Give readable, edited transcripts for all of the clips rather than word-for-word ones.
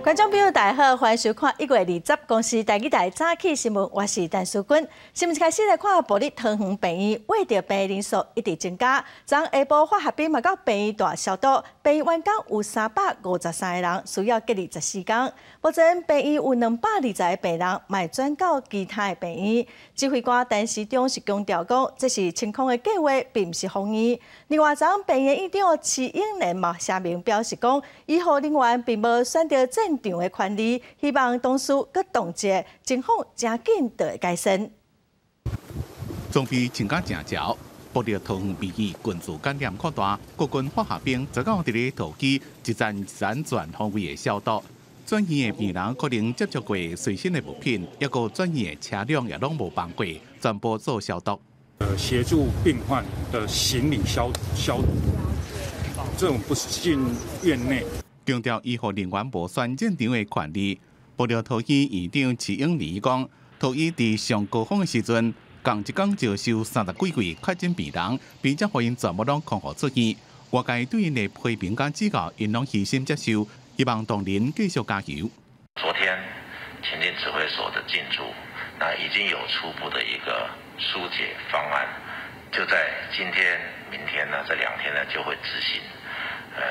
觀眾朋友大家好，歡迎收看1月20公視台語台早起新聞，我是陳淑君。新聞一開始來看，部立桃園病院穢著病人數一直增加，昨下晡化學兵嘛到病院大消毒，病院員工有353個人需要隔離14天。目前病院有220個病人，嘛會轉到其他的病院。指揮官陳時中是強調講，這是清空的計劃，並毋是封院。另外，昨昏病院院長徐永年嘛聲明表示講，醫護人員並無選擇戰場的權利，希望同事閣動一下，情況誠緊就會改善。裝備穿甲誠潮，部立桃園病院群聚感染擴大，國軍化學兵昨昏佇咧桃機一層一層全方位的消毒。轉院的病人可能接觸過隨身的物品，抑閣轉院的車輛也攏無放過，全部做消毒。協助病患的行李消消毒，這種不是進院內。強調醫護人員無選戰場的權利。部立桃醫院長徐永年講，桃醫佇上高峰的時陣，仝一工就收30幾位確診病人，並且予𪜶全部攏康復出院。外界對𪜶的批評佮指教，𪜶攏虛心接受，希望同仁繼續加油。昨天前線指揮所的進駐，那已經有初步的一個疏解方案，就在今天、明天呢，這2天呢就會執行。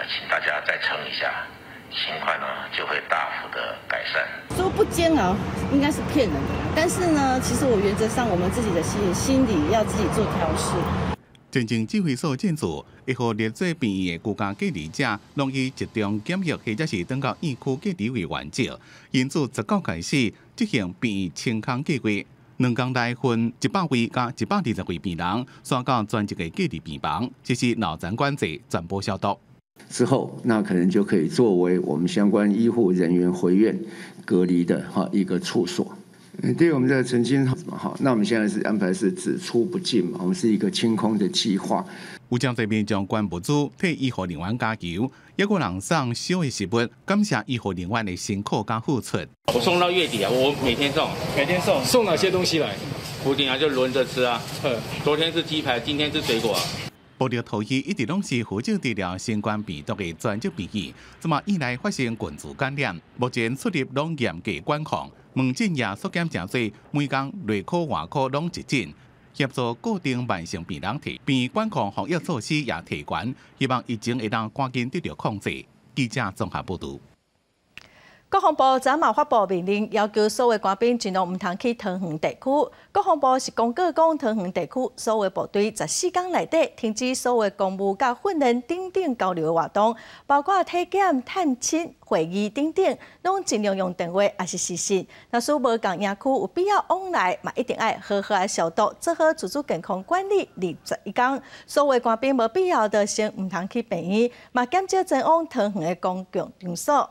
請大家再撐一下，情況呢就會大幅的改善。說不煎熬應該是騙人的，但是呢，其實我原則上我們自己的心理要自己做調適。前線指揮所進駐，會予列做病院的居家隔離者，攏以集中檢疫或者是轉到院區隔離為原則。因此，19開始執行病院清空計劃，2天內分100位佮120位病人，徙到專職的隔離病房，實施樓層管制，全部消毒。之後，那可能就可以作為我們相關醫護人員回院隔離的哈一個處所。第二，我們在澄清好，那我們現在是安排是只出不進嘛，我們是一個清空的計劃。有誠濟民眾捐物資替醫護人員加油，抑閣有人送小的食物，感謝醫護人員的辛苦佮付出。我送到月底啊，我每天送，每天送，送哪些東西來？固定啊，就輪着吃啊。昨天是雞排，今天是水果。部立桃醫一直攏是負責治療新冠病毒的專職病院，這馬以來發生群聚感染，目前出入攏嚴格管控，門診也縮減誠濟，每工內科外科攏一診，協助固定慢性病人提，病院管控防疫措施也提懸，希望疫情會當趕緊得著控制。記者綜合報導。國防部昨嘛發布命令，要求所有官兵盡量毋通去桃園地區。國防部是公告講，桃園地區所有部隊14天內底停止所有公務佮訓練等等交流的活動，包括體檢、探親、會議等等，攏盡量用電話抑是視訊。若是無仝營區有必要往來，嘛一定愛好好來消毒，做好自主健康管理21天。所有官兵無必要就先毋通去病院，嘛減少前往桃園的公共場所。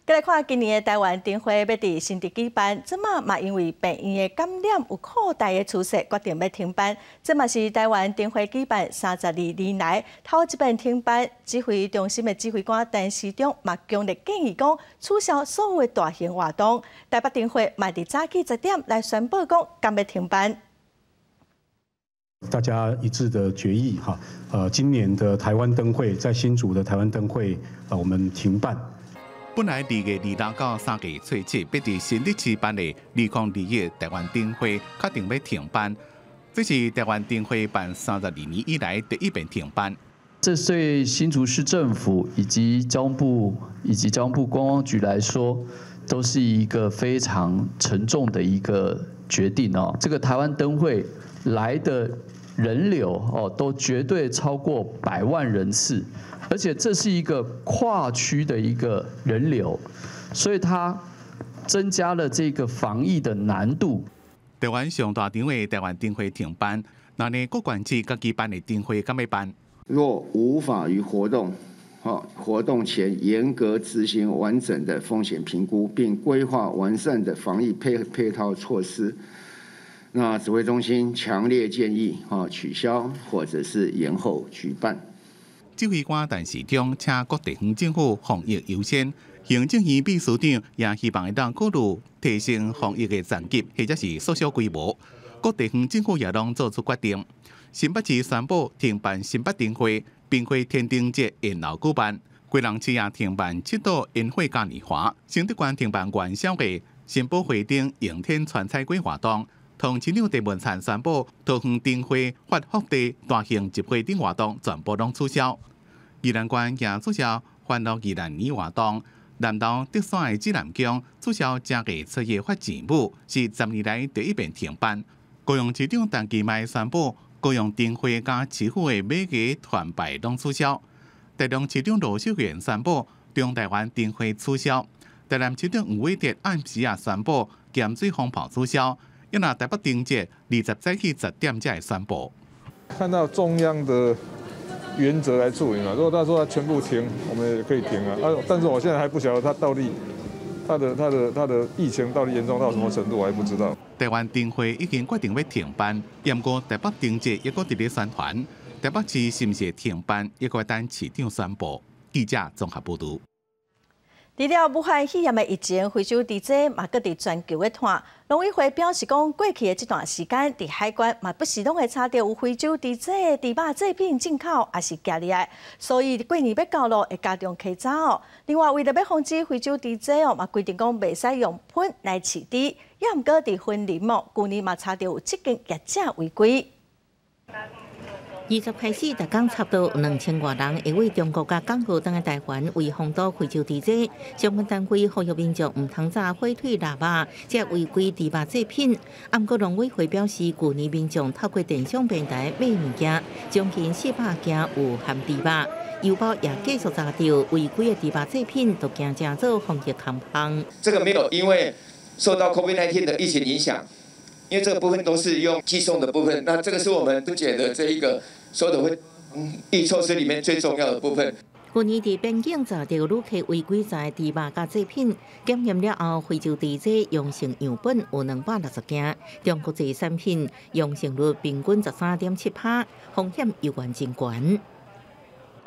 閣來看今年的臺灣燈會欲佇新竹舉辦，這馬嘛因為病院的感染有擴大的趨勢，決定欲停辦。這嘛是臺灣燈會舉辦32年來頭一遍停辦。指揮中心的指揮官陳時中嘛強烈建議講，取消所有大型活動。臺北燈會嘛佇早起10點來宣布講，敢欲停辦。大家一致的決議哈，今年的臺灣燈會在新竹的臺灣燈會，我們停辦。本來2月26到3月初7，欲佇新竹市辦的2021臺灣燈會，確定欲停辦。這是臺灣燈會辦32年以來第一遍停辦。這對新竹市政府以及交通部以及交通部觀光局來說，都是一個非常沉重的一個決定哦。這個臺灣燈會來的人流哦，都絕對超過百萬人次。而且這是一個跨區的一個人流，所以它增加了這個防疫的難度。臺灣上大場的臺灣燈會停辦，那呢各縣市家己辦的燈會敢欲辦？若無法於活動前嚴格執行完整的風險評估，並規劃完善的防疫配套措施，那指揮中心強烈建議取消或者是延後舉辦。指揮官陳時中請各地方政府防疫優先，行政院秘書長也希望會當考慮提升防疫的層級，或者是縮小規模。各地方政府也攏做出決定。新北市宣布停辦新北燈會，並會天燈節延後舉辦。基隆市也停办七度烟火嘉年华，新竹县停办元宵的新埔会顶迎天传彩粿活动，桃园市长郑文灿宣布桃园灯会、发福地大型集会等活动全部拢取消。宜兰县也取消欢乐宜兰年活动，南投竹山的指南宫取消正月初一发钱舞，是10年来第一遍停办。高雄市长陈其迈宣布，高雄灯会佮市府的马街团拜拢取消。台中市长罗秀燕宣布，中台湾灯会取消。台南市长黄伟哲暗时也宣布，咸水风炮取消。因那台北灯节20早起10点才会宣布。看到中央的原则来处理嘛，如果他说他全部停，我们也可以停啊。啊，但是我现在还不晓得他到底他的疫情到底严重到什么程度，我还不知道。台湾灯会已经决定欲停办，毋过台北灯节犹阁伫咧宣传。台北市是毋是停办，犹阁等市长宣布。记者综合报道。除了武汉肺炎的疫情，非洲猪瘟嘛，阁伫全球咧湠。农委会表示讲，过去的这段时间，伫海关嘛不时拢会查著有非洲猪瘟的猪肉制品进口，抑是寄入来，所以过年欲到囉，会加重稽查哦。另外，为了欲防止非洲猪瘟哦，嘛规定讲袂使用噴來飼豬，也毋過伫雲林哦，舊年嘛查著有七間業者違規。 20開始，逐工差不多有2000外人會對中國佮港澳轉來台灣，為防堵非洲豬瘟，相關單位呼籲民眾毋通炸火腿、臘肉這違規豬肉製品。毋過農委會表示，舊年民眾透過電商平台買物件，將近400件有含豬肉，郵包也繼續查著違規的豬肉製品，都驚成做防疫空縫。這個沒有因為受到 COVID-19 的疫情影響，因為這個部分都是用寄送的部分，那這個是我們分解的這一個所有的會疫措施裡面最重要的部分。去年佇邊境查著旅客違規載豬肉佮製品，檢驗了後，非洲豬瘟陽性樣本有260件，中國製產品陽性率平均13.7%，風險猶原真懸。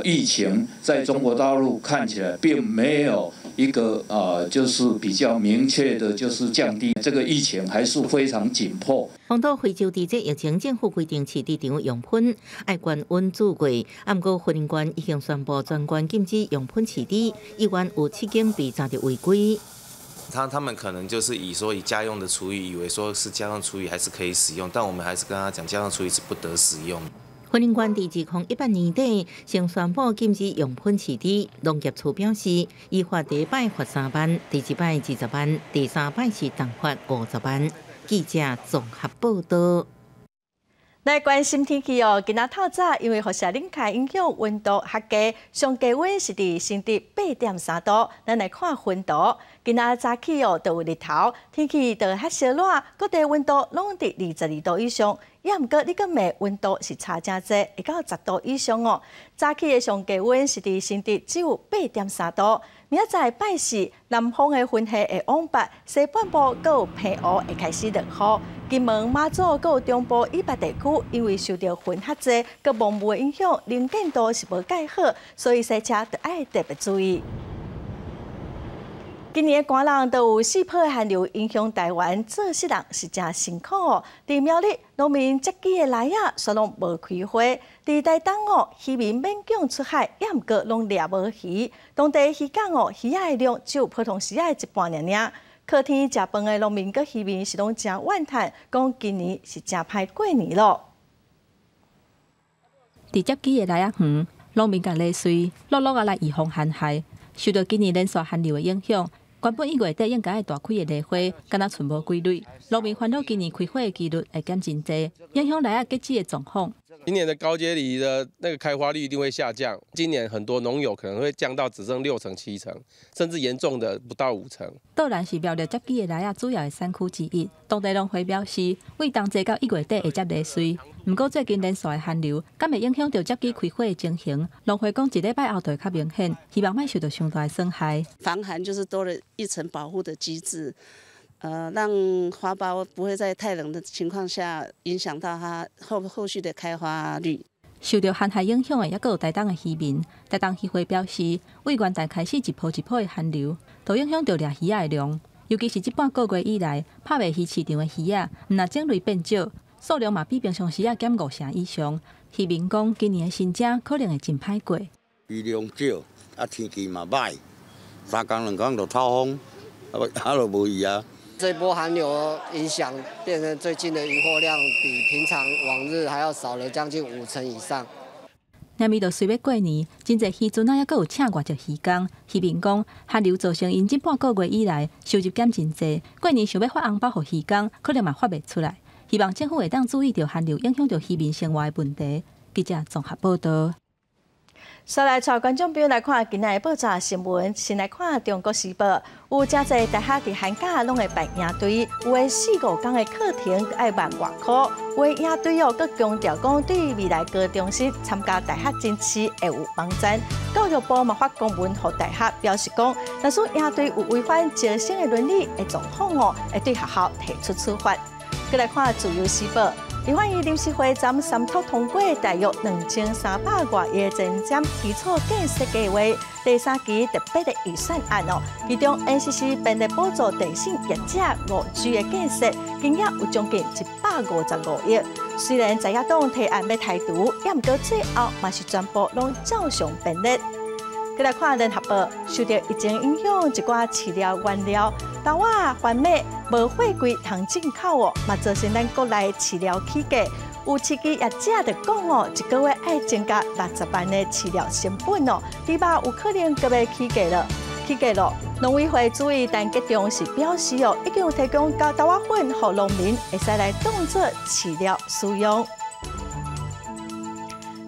疫情在中國大陸看起來並沒有一個就是比較明確的，就是降低這個疫情還是非常緊迫。防堵非洲豬瘟疫情，政府規定飼豬場用噴，愛懸溫煮過。毋過雲林縣已經宣布全縣禁止用噴飼豬，猶原有七間被查著違規。他們可能就是以說以家用的廚餘，以為說是家用廚餘還是可以使用，但我們還是跟他講，家用廚餘是不得使用。雲林縣佇2018年底先宣布禁止用噴飼豬，農業處表示，依法第一擺罰3萬，第二擺20萬，第三擺是重罰50萬。記者綜合報道。來關心天氣哦，今仔透早因為輻射冷卻影響，溫度較低，上低溫是佇新竹8.3度。咱來看雲圖，今仔早起哦，就有日頭，天氣就較燒熱，各地溫度攏佇22度以上。也毋過你閣罵溫度是差誠濟，會到10度以上哦。早起的上低溫是佇新竹只有8.3度。明仔載拜四，南方的雲系會往北，西半部閣有平雨會開始落雨。金門、馬祖閣有中部以北地區，因為受著雲較濟、閣濃霧的影響，能見度是無蓋好，所以駛車著愛特別注意。今年的寒冷都有四波寒流影響台灣，做穡人是誠辛苦哦。佇苗栗農民這季的梨仔，煞攏無開花；佇台東哦，漁民勉強出海，也毋過攏掠無魚。當地漁港哦，魚仔的量只有普通時仔的一半爾爾。靠天食飯的農民佮漁民是攏誠怨嘆，講今年是誠歹過年囉。佇這季的梨仔園，農民共梨穗陸陸仔來預防寒害。受著今年連續寒流的影響，原本1月底應該會大開的梨花，敢若賰無幾蕊。農民煩惱今年開花的幾率會減真濟，影響梨仔結籽的狀況。今年的高階梨的那個開花率一定會下降，今年很多農友可能會降到只剩6成、7成，甚至嚴重的不到5成。桌蘭是苗栗這季的梨仔主要的產區之一。當地農會表示，對冬至到1月底會接梨穗，毋過最近連續的寒流，敢會影響著這季開花的情形？農會講一禮拜後就會較明顯，希望莫受著傷大的損害。防寒就是多了一層保護的機制。讓花苞不會在太冷的情況下影響到它後續的開花率。受著寒害影響的，猶閣有台東的漁民。台東漁會表示，對元旦開始一波一波的寒流，都影響著掠魚仔的量。尤其是這半個月以來，拍賣魚市場的魚仔，毋但種類變少，數量嘛比平常時仔減5成以上。漁民講，今年的新正可能會真歹過。魚量少，啊天氣嘛歹，三工兩工就透風，啊就無魚啊。這波寒流影響，變成最近的漁獲量比平常往日還要少了將近5成以上。眼見著隨欲過年，真濟漁船仔猶閣有請外籍漁工。漁民講，寒流造成𪜶這半個月以來收入減真濟，過年想欲發紅包予漁工，可能嘛發袂出來。希望政府會當注意著寒流影響著漁民生活的問題。記者綜合報導。煞來帶觀眾朋友來看今仔的報紙新聞，先來看《中國時報》，有誠濟大學佇寒假攏會辦營隊，有的四五工的課程愛萬外箍，有的營隊哦，閣強調講對未來高中生參加大學甄試會有幫助。教育部嘛發公文予大學，表示講，若使營隊有違反招生的倫理的狀況哦，會對學校提出處罰。閣來看《自由時報》。立法院臨時會昨三讀通過大約2300外億前瞻基礎建設計畫第三期特別的預算案哦，其中 NCC 電力補助電信業者5G 的建設，金額有將近155億。雖然在野黨提案欲台獨，也毋過最後嘛是全部攏照常編列。閣來看聯合報，受著疫情影響，一寡飼料原料、豆仔、番麥無貨櫃通進口哦，嘛造成咱國內飼料起價。有飼雞業者就講哦，一個月愛增加60萬的飼料成本哦，豬肉有可能閣欲起價了。起價咯。農委會主委陳吉仲是表示哦，已經有提供豆仔粉予農民，會使來當做飼料使用。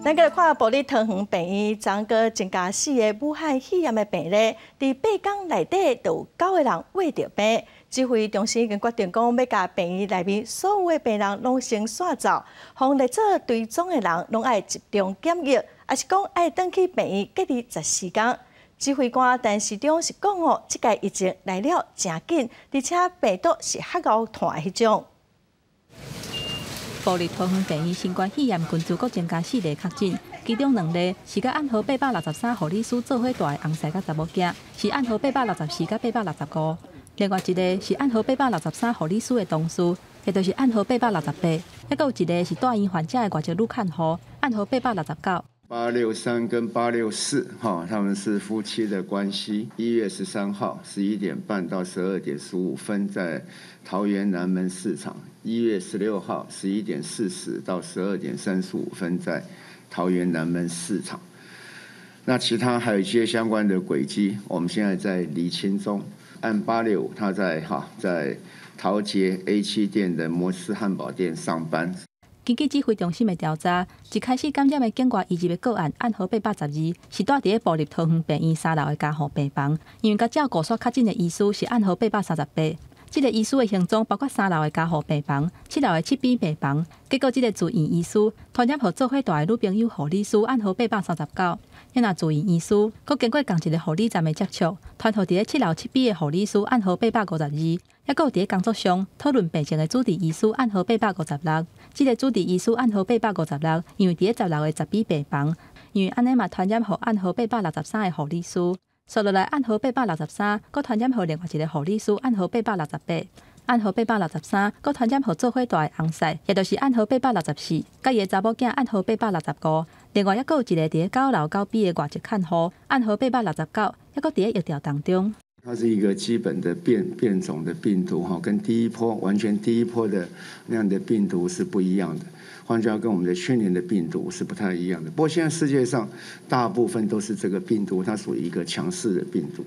咱閣來看部立桃園病院，昨閣增加四个武漢肺炎的病例，佇8工內底就有九個人秽著病。指揮中心已經決定講，欲共病院內面所有的病人攏先紲走，予列做追蹤的人攏愛集中檢疫，抑是講愛轉去病院隔離14工。指揮官陳時中是講哦，這屆疫情來了誠緊，而且病毒是較𠢕傳的彼種。部立桃園病院新冠肺炎群組閣增加四例確診，其中兩例是佮案號863護理師做伙蹛的翁婿佮查某囝，是案號864佮865；另外一个是案號863護理師的同事，也就是案號868，猶閣有一個是住院患者的外籍女看護，案號869。 863跟864，哈，他們是夫妻的關係。1月13號11點半到12點15分，在桃園南門市場；1月16號11點40到12點35分，在桃園南門市場。那其他還有一些相關的軌跡，我們現在在釐清中。案865，他在哈在桃捷 A7 店的摩斯漢堡店上班。根據指揮中心的調查，一開始感染的境外移入的個案案號812，是蹛佇咧部立桃園病院三樓的加護病房，因為共照顧所確診的醫師是案號838。這个醫師的行蹤包括三樓的加護病房、七樓的7B 病房。結果，這个住院醫師傳染予做伙蹛的女朋友護理師案號839。若住院醫師閣經過仝一个護理站的接觸，傳予佇咧七樓7B 的護理師案號852，猶閣有佇咧工作上討論病情的主治醫師案號856。這个主治醫師案號856，因為佇咧10樓的10B 病房，因為按呢嘛傳染予案號863的護理師。紲落來案號863，閣傳染予另外一个護理師案號868，案號863，閣傳染予做伙蹛的翁婿，也就是案號864，佮伊的查某囝案號865。另外，猶閣有一个佇咧9樓9B 的外籍看護，案號869，猶閣佇咧疫調當中。它是一個基本的變種的病毒，哈，跟第一波完全第一波的那樣的病毒是不一樣的。換句話跟我們的去年的病毒是不太一樣的。不過現在世界上大部分都是這個病毒，它屬於一個強勢的病毒。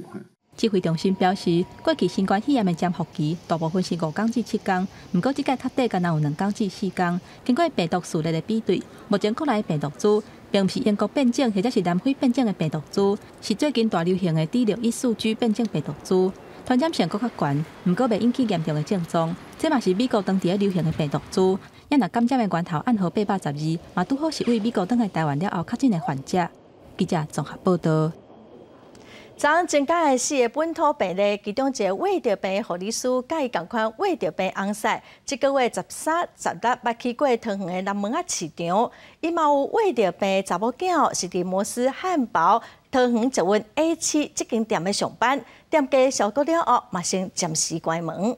指揮中心表示，過去新冠肺炎的潛伏期大部分是5工至7工，毋過這擺確診干焦有2工至4工。經過病毒序列的比對，目前國內病毒株並毋是英國變種或者是南非變種的病毒株，是最近大流行的 D614G 變種病毒株，傳染性閣較懸，毋過袂引起嚴重的症狀。這嘛是美國當地流行的病毒株。若感染的源頭案號812，嘛拄好是對美國轉來台灣了後確診的患者。記者綜合報導。昨增加的四个本土病例，其中一个秽著病護理師，佮伊仝款秽著病翁婿，這个月13、16捌去過桃園的南門仔市場，伊嘛有秽著病查某囝，是佇摩斯漢堡桃園捷運 A7這間店的上班，店家消毒了後，嘛先暫時關門。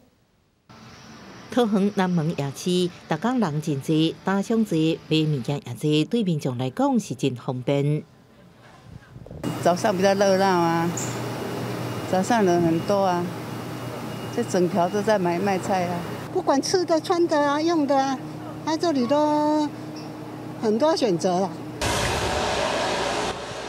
桃園南門夜市，逐工人真濟，摊商濟，賣物件也濟，對民眾來講是真方便。早上比較熱鬧啊，早上人很多啊，這整條都在買賣菜啊。不管吃的、穿的啊、用的啊，在這裡都很多選擇啦。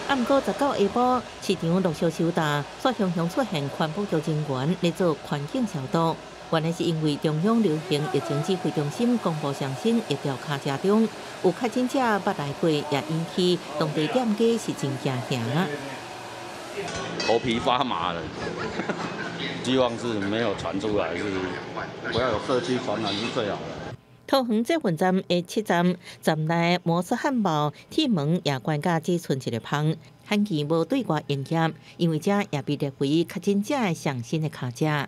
啊，毋過19下晡，市場陸續收檔，煞雄雄出現環保局人員咧做環境消毒。原來是因為中央流行疫情指揮中心公布上新疫調卡車中有確診者捌來過，也引起當地店家是真驚嚇。頭皮發麻了，希望是沒有傳出來，是不要有社區傳染是最好的。桃園捷運站的七站站內摩斯漢堡鐵門也關甲只賰一个縫，罕見無對外營業，因為這也被列為確診者的上新的卡車。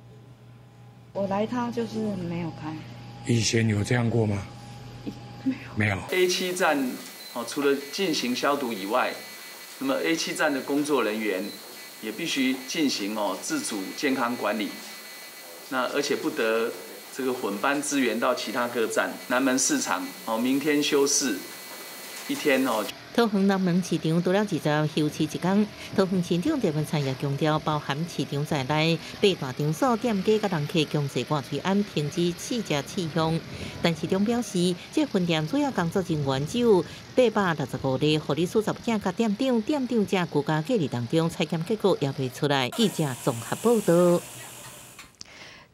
我來他就是沒有開。以前有這樣過嗎？沒有。沒有。 A7站哦，除了進行消毒以外，那麼 A7站的工作人員也必須進行哦自主健康管理，那而且不得這個混班支援到其他各站。南門市場哦，明天休市一天哦。桃園南門市場除了20休市一天，桃園市長鄭文燦也強調，包含市場在內，八大場所店家佮人客強制掛喙罨，停止試食試香。但市長表示，這分店主要工作人員只有865例，予你數十囝佮店長、店長正居家隔離當中，採檢結果也未出來。記者綜合報道。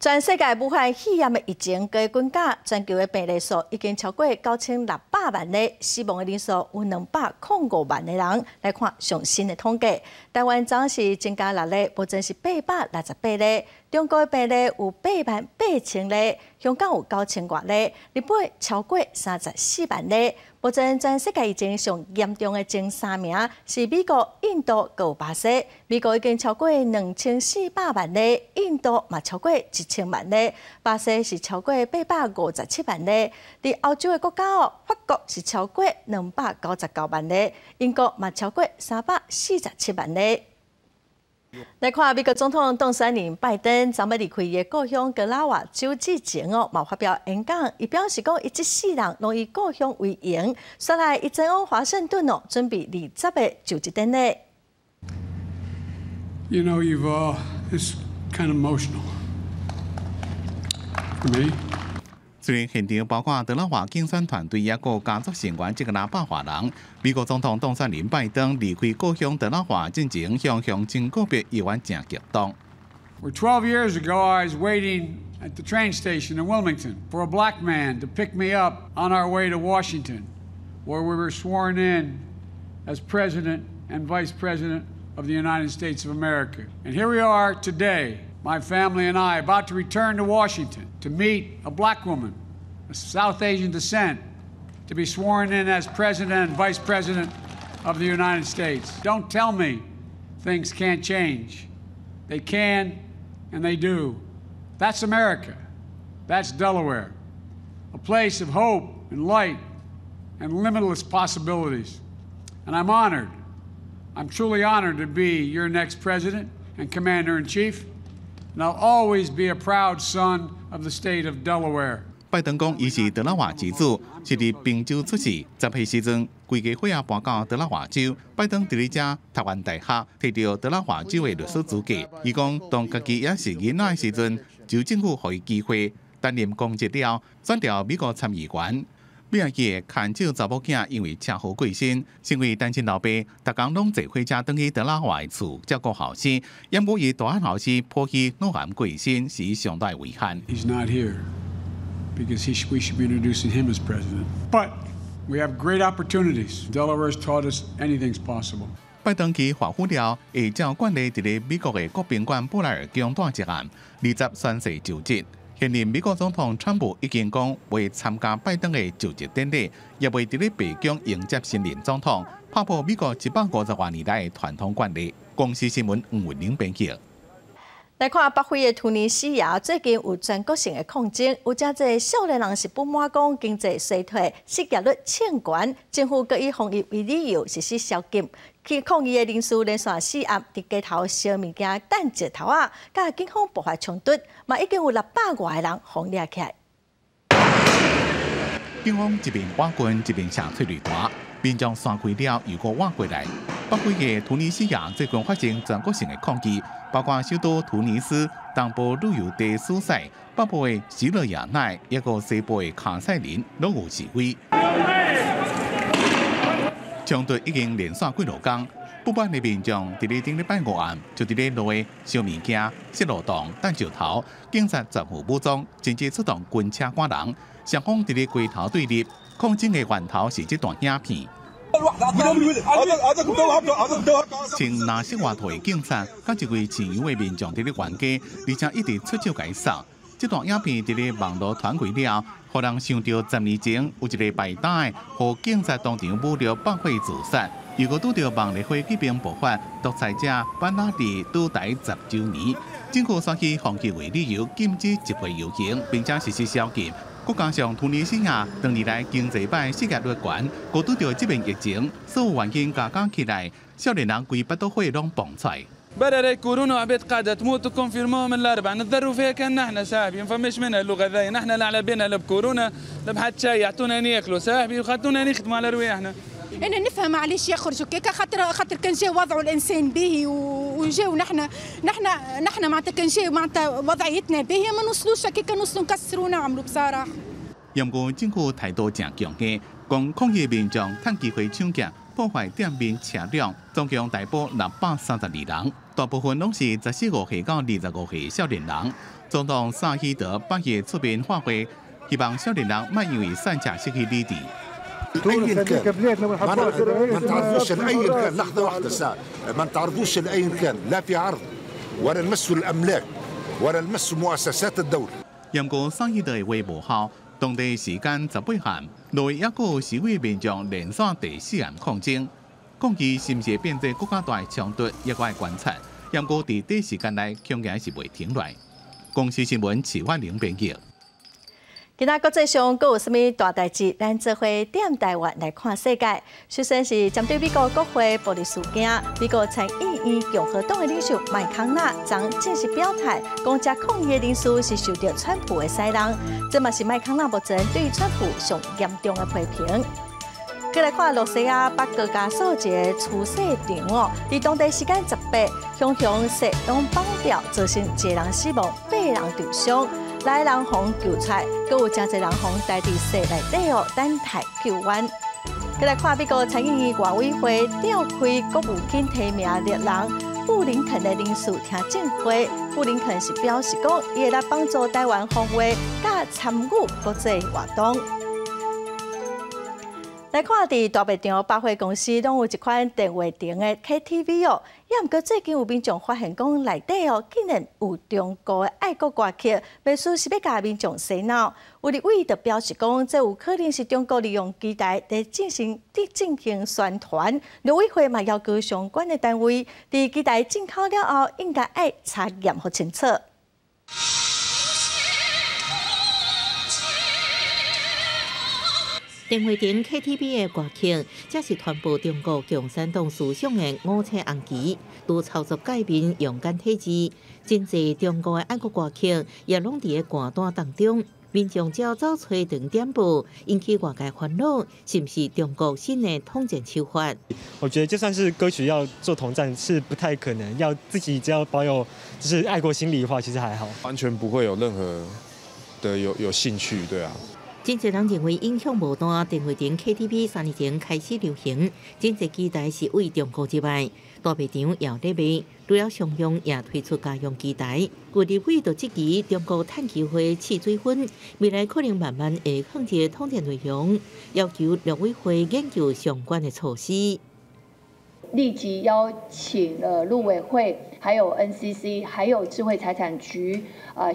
全世界武漢肺炎的疫情加滾加，全球的病例數已經超過9600萬例，死亡的人數有205萬个人。來看上新的統計，台灣昨是增加6例，目前是868例。中國的病例有8萬8千例，香港有9千外例，日本超過34萬例。目前全世界疫情上嚴重的前三名是美國、印度、閣有巴西。美國已經超過2400萬例，印度嘛超過1000萬例，巴西是超過857萬例。佇歐洲的國家哦，法國是超過299萬例，英國嘛超過347萬例。來看美國總統當選人拜登，昨暝離開伊的故鄉德拉瓦州之前哦，嘛發表演講，伊表示講，伊這世人攏以故鄉為榮，煞來伊前往華盛頓哦，準備20的就職典禮。 You know, you've all, it's kind of emotional for me. 雖然現場包括德拉瓦競選團隊，抑閣家族成員這個200外人，美國總統當選人拜登離開故鄉德拉華進前，向鄉親告別，猶原誠激動。 Where 12 years ago, I was waiting at the train station in Wilmington for a black man to pick me up on our way to Washington, where we were sworn in as President and Vice President of the United States of America. And here we are today, my family and I, about to return to Washington to meet a black woman of South Asian descent to be sworn in as President and Vice President of the United States. Don't tell me things can't change. They can and they do. That's America. That's Delaware. A place of hope and light and limitless possibilities. And I'm honored. I'm truly honored to be your next president and commander in chief. And I'll always be a proud son of the state of Delaware. 拜登講，伊是德拉瓦之子，是佇賓州出世。10歲時陣，規家伙仔搬到德拉瓦州。拜登佇咧遮讀完大學，提著德拉瓦州的律師資格。伊講，當家己猶是囡仔的時陣，州政府予伊機會擔任公職了，選著美國參議員。尾仔伊的牽手查某囝因為車禍過身，成為單親老爸，逐工攏坐火車轉去德拉瓦的厝照顧後生。毋過伊大漢後生抱去腦癌過身，是伊上大的遺憾。 He's not here because we should be introducing him as president. But we have great opportunities. Delaware has taught us anything's possible. 拜登去華府了，會照慣例佇咧美國的國賓館布萊爾宮蹛一暗，20宣誓就職。現任美國總統川普已經講袂參加拜登的就職典禮，也袂佇咧白宮迎接新任總統，打破美國150外年來的傳統慣例。公視新聞吳文玲編輯。來看北非的突尼西亞，最近有全國性的抗爭，有誠濟少年人是不滿講經濟衰退、失業率衝懸，政府閣以防疫為理由實施宵禁。去抗議的人士連續四暗佇街頭燒物件、擲石頭仔，佮警方爆發衝突，嘛已經有600外个人予掠起來。警方一邊挖棍一邊射催淚彈，民眾散開了又閣倚過來。北非的突尼西亞最近發生全國性的抗議，包括首都突尼斯、東部旅遊地蘇塞、北部的錫勒亞奈，抑閣西部的卡塞林，攏有示威。衝突已經連續幾落工，不滿的民眾佇咧頂禮拜五暗就佇咧路的燒物件、設路障、擲石頭，警察全副武裝，甚至出動軍車趕人，雙方佇咧街頭對立，抗爭的源頭是這段影片。穿藍色外套的警察，佮一位飼養的民眾佇咧冤家，而且一直出手共伊掃。這段影片佇咧網路傳開了，予人想著10年前有一个敗膽的，予警察當場武力放火自殺，又閣拄著網絡火革命爆發，獨裁者班拉利倒台10週年，政府選舉放棄為理由禁止集會遊行，並且實施宵禁。閣加上突尼西亞長年來經濟歹、失業率懸，閣拄著這遍疫情，所有原因加加起來，少年人規腹肚火攏蹦出來。 برا كورونا وعباد قاعده تموت و confinement من الاربعه نتضروا فيها كان نحن صاحبي ما فماش منها اللغه ذي نحن لا على بالنا لا بكورونا لا بحد شيء يعطونا ناكلوا صاحبي وخلونا نخدموا على رواحنا. انا نفهم علاش يخرجوا كيكا خاطر كان جا وضعوا الانسان باهي وجاو نحن معناتها كان جاو معناتها وضعيتنا باهيه ما نوصلوش هكاكا نوصلوا نكسروا ونعملوا بصراحه. 不過政府態度誠強硬，講抗議民眾趁機會搶劫、破壞店面車輛，總共逮捕632人，大部分攏是14五歲到25歲少年人。總統薩希德8月出面發話，希望少年人莫因為散赤失去理智。 ايا كان ما نتعرضوش لاي كان لحظه واحده ساعه ما نتعرضوش لاي كان لا في عرض ولا نمسوا الاملاك ولا نمسوا مؤسسات الدوله. 不過薩希德的話無效，當地時間18號，路抑閣有示威民眾連續第四暗抗爭，抗議是毋是會變做閣較大的衝突，抑閣愛觀察。不過佇短時間內，恐驚是袂停落來。公視新聞徐婉玲編譯。今仔國際上閣有啥物大代誌？咱做伙踮台灣來看世界。首先是針對美國國會暴力事件，美國參議院共和黨的領袖麥康納昨正式表態，講這抗議的人士是受著川普的使弄。這嘛是麥康納目前對川普上嚴重的批評。閣來看露西亞北高加索一个廚細場哦，佇當地時間18，熊熊雪攏綁掉，造成一个人死亡，八人受傷。來人予救出來，閣有誠濟人予待佇雪內底哦，等待救援。閣來看美國參議院外委會調開國務卿提名的人布林肯的人事聽證會，布林肯是表示講，伊會來幫助台灣防衛，佮參與國際活動。來看，佇大賣場百貨公司攏有一款電話亭的 KTV 哦，也毋過最近有民眾發現講內底哦，竟然有中國的愛國歌曲，袂輸是欲共民眾洗腦。有立委就表示講，這有可能是中國利用機台佇進行宣傳。陸委會嘛要求相關的單位，佇機台進口了後，應該愛查驗予清楚。電話亭 KTV 的歌曲，這是傳播中國共產黨思想的五彩紅旗，拄操作界面用簡體字，真濟中國的愛國歌曲也攏佇个歌單當中。民眾只要走吹長點播，引起外界煩惱，是毋是中國新的統戰手法？我覺得就算是歌曲要做統戰，是不太可能。要自己只要保有就是愛國心理的話，其實還好。完全不會有任何的有興趣，對啊。真濟人認為影響無大，電話亭 KTV 3年前開始流行，真濟機台是對中國入來，大賣場也有咧賣，除了商用也推出家用機台。有立委就質疑中國趁機會試水溫，未來可能慢慢會控制統戰內容，要求陸委會研究相關的措施。立即邀請了陸委會、還有 NCC、還有智慧財產局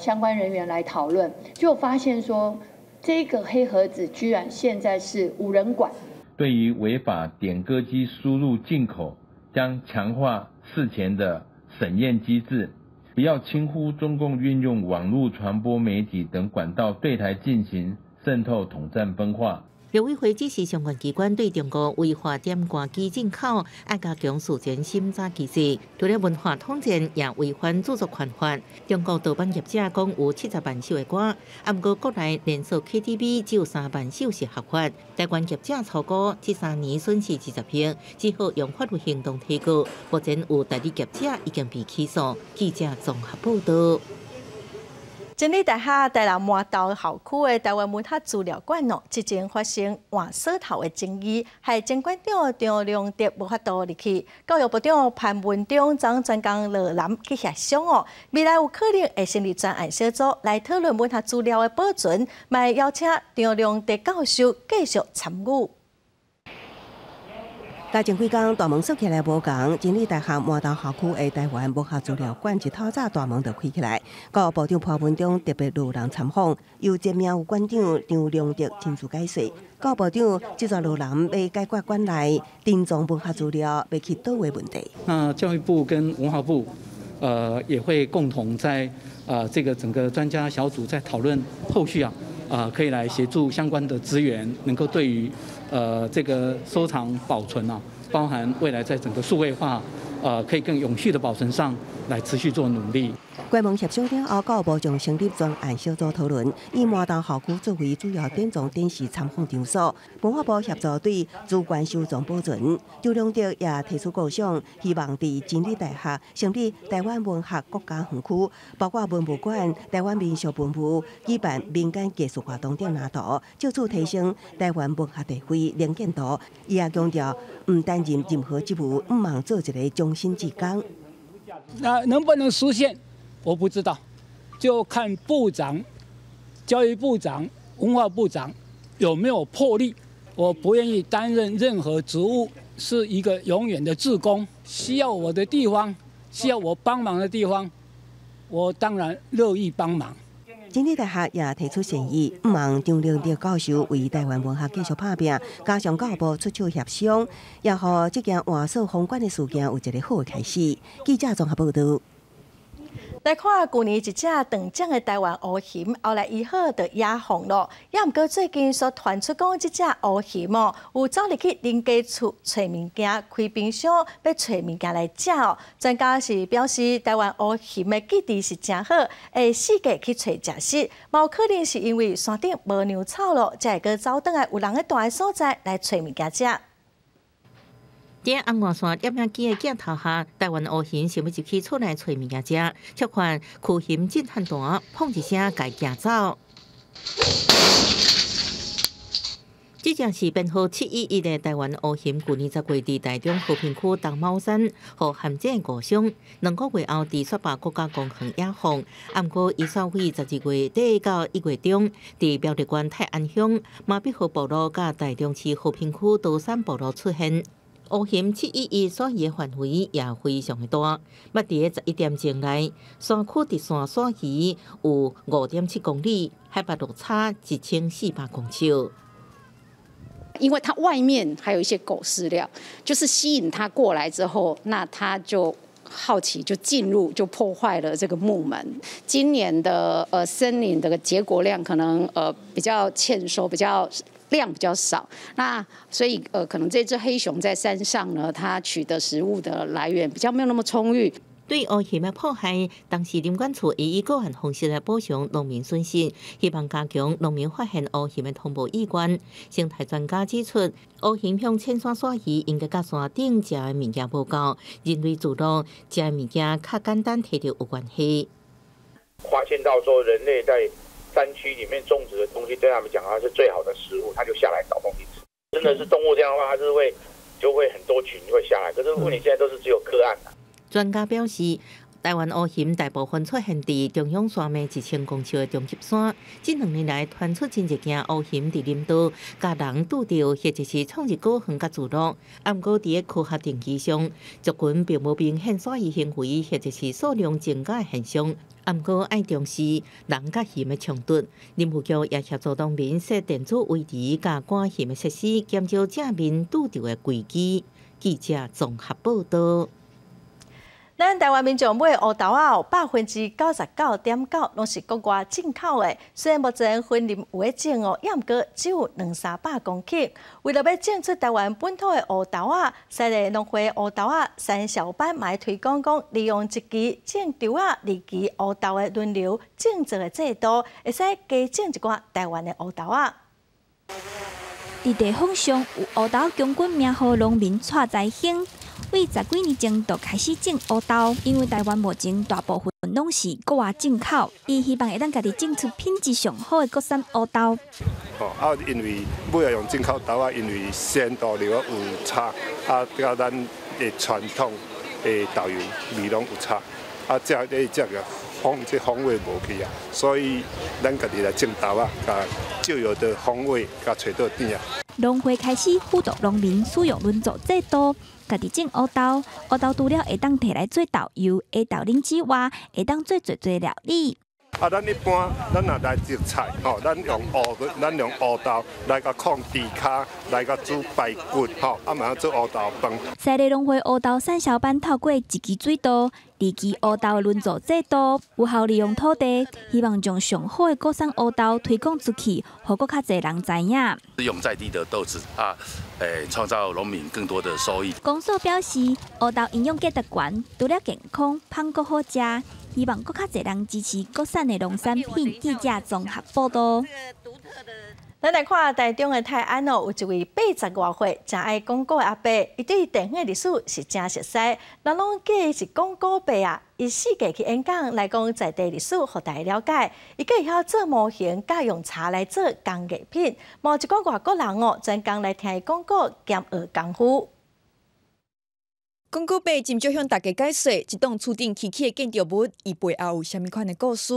相關人員來討論，就發現說，這個黑盒子居然現在是無人管。對於違法點歌機輸入進口，將強化事前的審驗機制，不要輕忽中共運用網絡傳播媒體等管道對台進行滲透統戰分化。陆委會指示相關機關對中國違法點歌機進口，愛加強事前審查機制。除了文化統戰，也違反著作權法。中國盜版業者講有70萬首的歌，毋過國內連鎖 KTV 只有3萬首是合法。台灣業者初估這3年損失20億，只好用法律行動提告。目前有代理業者已經被起訴。記者綜合報道。真理大學台南鰻頭校區的臺灣文學資料館哦，之前發生換鎖頭的爭議，害前館長張良德無法度入去。教育部長潘文忠昨專工落南去協商哦，未來有可能會成立專案小組來討論文學資料的保存，嘛會邀請張良德教授繼續參與。共前幾工大門鎖起來無仝，真理大學鰻頭校區的臺灣文學資料館一透早大門就開起來。教育部長潘文忠特別落南參訪，由前名譽館長張良德親自解說。教育部長這逝落南欲解決館內珍藏文學資料欲去佗位問題。那教育部跟文化部，也會共同在這個整個專家小組在討論後續啊，可以來協助相關的資源，能夠對於這個收藏保存啊，包含未來在整個數位化，可以更永續的保存上來持續做努力。關門協商了後，教育部將成立專案小組討論，以鰻頭校區作為主要典藏展示參訪場所。文化部協助對資源收藏保存。張良德也提出構想，希望佇真理大學成立臺灣文學國家園區，包括文物館、臺灣民俗文物，舉辦民間藝術活動等藍圖，藉此提升臺灣文學地位能見度。伊也強調，毋擔任任何職務，毋望做一个終身志工。那能不能實現？我不知道，就看部長、教育部長、文化部長有沒有魄力。我不願意擔任任何職務，是一個永遠的志工。需要我的地方，需要我幫忙的地方，我當然樂意幫忙。真理大學也提出建議，毋望張良德教授為臺灣文學繼續拍拚，加上教育部出手協商，也予這件換鎖封館的事件有一個好的開始。記者綜合報道。來看舊年一隻斷掌的臺灣烏熊，後來醫好就野放咯。也毋過最近所傳出講，這隻烏熊哦，有走入去人家厝揣物件，開冰箱欲揣物件來食哦。專家是表示，臺灣烏熊的記憶是誠好，會四界去揣食食，嘛有可能是因為山頂無糧草咯，才會閣走轉來有人咧蹛的所在來揣物件食。佇紅外線攝影機的鏡頭下，臺灣烏熊想欲入去厝內揣物件食，卻看蛆熊震撼彈，砰一聲共驚走。這隻是編號711的臺灣烏熊，舊年10月佇台中和平區東卯山，予陷阱誤傷。2個月後，佇雪霸國家公園野放。毋過，伊煞於12月底到1月中，佇苗栗縣泰安鄉馬比河部落佮台中市和平區多山部落出現。烏熊711徙移的範圍也非常的大，捌佇個11點鐘內，山區直線徙移有5.7公里，海拔落差1400公尺。因為它外面還有一些狗飼料，就是吸引它過來之後，那它就好奇就進入，就破壞了這個木門。今年的森林的結果量可能比較欠收，比較量比較少，那所以可能這隻黑熊在山上呢，它取得食物的來源比較沒有那麼充裕。對烏熊的破壞，當時林管處會以個案方式來補償農民損失，希望加強農民發現烏熊的通報意願。生態專家指出，烏熊向淺山徙移應該佮山頂食的物件無夠，人類聚落食的物件較簡單提著有關係。發現到說人類在山區裡面種植的東西對他們講，它是最好的食物，它就下來找東西吃。真的是動物這樣的話，它是會就會很多群會下來。可是問題現在都是只有個案。專家表示，臺灣烏熊大部分出現佇中央山脈1000公尺的中級山。這2年來，傳出真濟件烏熊佇林道共人拄著，或者是闖入果園佮聚落。毋過，佇個科學證據上，族群並無明顯徙移行為，或者是數量增加的現象。毋過，愛重視人佮熊的衝突。林務局也協助農民設電子圍籬佮趕熊的設施，減少正面拄著的危機。記者綜合報道。咱台灣民眾買烏豆仔，99.9%攏是國外進口的。雖然目前雲林有咧種哦，也毋過只有兩三百公頃。為了欲種出台灣本土的烏豆仔，犀利農會烏豆仔產銷班嘛推廣講，利用一期種稻仔，二期烏豆的輪流種植的制度，會使加種一寡台灣的烏豆仔。佇地方上有烏豆將軍名號農民蔡在興，對十幾年前就開始種烏豆，因為台灣目前大部分攏是國外進口，伊希望會當家己種出品質上好的國產烏豆。哦，啊，因為尾仔用進口豆仔，因為鮮度了有差，啊，佮咱的傳統的豆油味攏有差，啊，這個風味無去啊，所以咱家己來種豆仔，共舊有的風味共揣倒轉啊。農會開始輔導農民使用輪作制度，家己種烏豆，烏豆除了會當提來做豆油、下豆奶之外，會當做濟濟料理。啊，咱一般咱若來種菜，吼，咱用烏豆來共炕豬跤，來共煮排骨，吼，啊嘛做烏豆飯。犀利農會烏豆產銷班透過一期水稻、二期烏豆輪作制度，有效利用土地，希望將上好的國產烏豆推廣出去，予閣較濟人知影。用在地的豆子啊，創造農民更多的收益。公所表示，烏豆營養價值懸，除了健康，芳閣好食。希望閣較濟人支持國產的農產品。記者綜合報道。咱來看台中的泰安哦，有一位八十外歲、誠愛講古的阿伯，伊對地方的歷史是誠熟悉，人攏叫伊是講古伯啊。伊四界去演講來講在地歷史，予大家了解。伊閣會曉做模型，佮用柴來做工藝品。嘛有一寡外國人哦，專工來聽伊講古兼學功夫。講古伯真少向大家解說這棟厝頂起起的建築物，伊背後有啥物款的故事。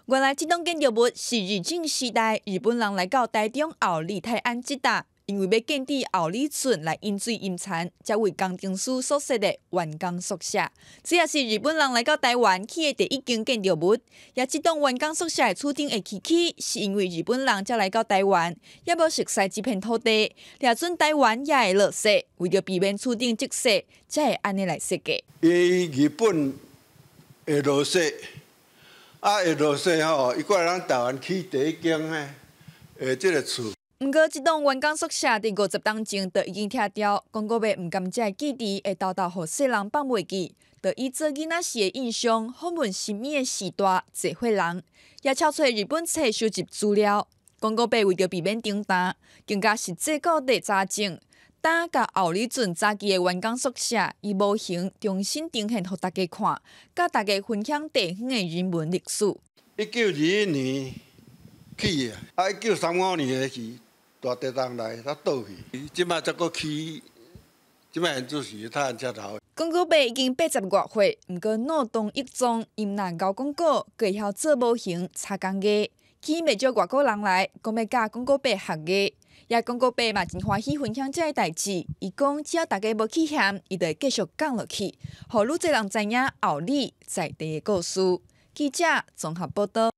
原來這棟建築物是日治時代日本人來到台中后里泰安這搭，因為欲建置后里村來引水引田，才為工程師所設的員工宿舍。這也是日本人來到台灣起的第一間建築物。也這棟員工宿舍的厝頂會起起，是因為日本人才來到台灣，猶無熟悉這片土地，掠準台灣也會落雪，為著避免厝頂積雪，才會按呢來設計。伊日本會落雪，啊會落雪吼，伊過來咱台灣起第一間呢，這个厝。毋過，這棟員工宿舍佇50冬前就已經拆掉。講古伯毋甘這个記憶會沓沓予世人放袂記，就以做囡仔時的印象，訪問神秘的時代濟歲人，也抄揣日本冊收集資料。講古伯為著避免停呾，更加實際到地查證，呾佮后里村早期的員工宿舍，以模型重新呈現予大家看，佮大家分享地方的人文歷史。1921年起的，啊，1935年的時。大地震來，才倒去。這擺才閣起，這擺現就是泰安車頭。講古伯已經80外歲，毋過老當益壯，伊毋但𠢕講古，閣會曉做模型、柴工藝，吸引袂少外國人來，講欲佮講古伯學藝。也講古伯嘛真歡喜分享這个代誌。伊講只要大家無棄嫌，伊就會繼續講落去，予愈濟人知影后里在地的故事。記者綜合報道。